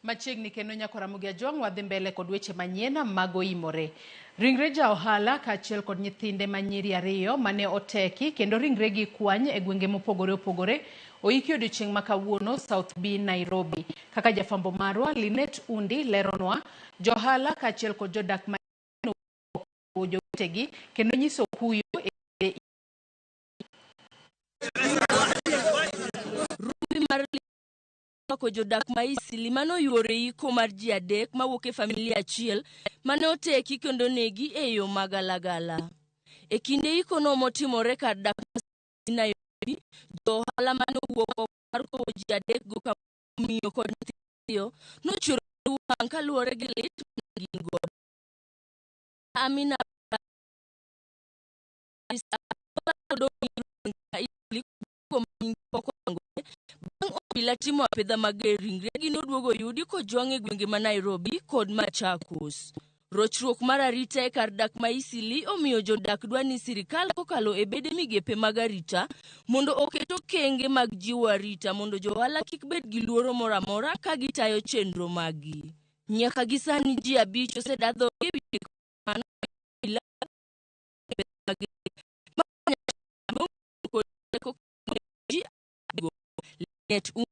Machiegni kendo nyako Ramogi Ajwang' wadhi mbele kod weche manyien mag oimore. Ringre ja ohala kaachiel kod nyithinde ma nyiri ariyo mane oteki kendo ringregi kwany e gwenge mopogore opogore oiki odiochieng' ma kawuono South B Nairobi. Kaka jafwambo marwa Linet Undi leronwa, johala kaachiel kod jodak ma jowetegi kendo nyiso kuyo e Rumbi mar mako jodak ma Isili mane oyuoro e iko mar ji adek mawuok e familia achiel mane oteki kendo onegi e yo magalagala. E kinde iko no motimore kar dak ma Nairobi, jo ohala mane owuok oko mar kowo ji adek go ka miyo kod nyithindo nochwero wang' kaluwore gi lit mane gin godo. Amina Bang' obila timo apedha mager ringregi noduogo oyudi kojwang' e gwenge ma Nairobi kod Machakos. Rochruok mar arita e kar dak ma Isili omiyo jodak dwa ni sirikal kokalo e bede migepe mag arita mondo oket okenge mag jiwo arita mondo johala kik bed gi luoro moro amora ka gitayo chenro maggi. Nyaka gi sani ji abich osedaa dhogi e wi nek mano obila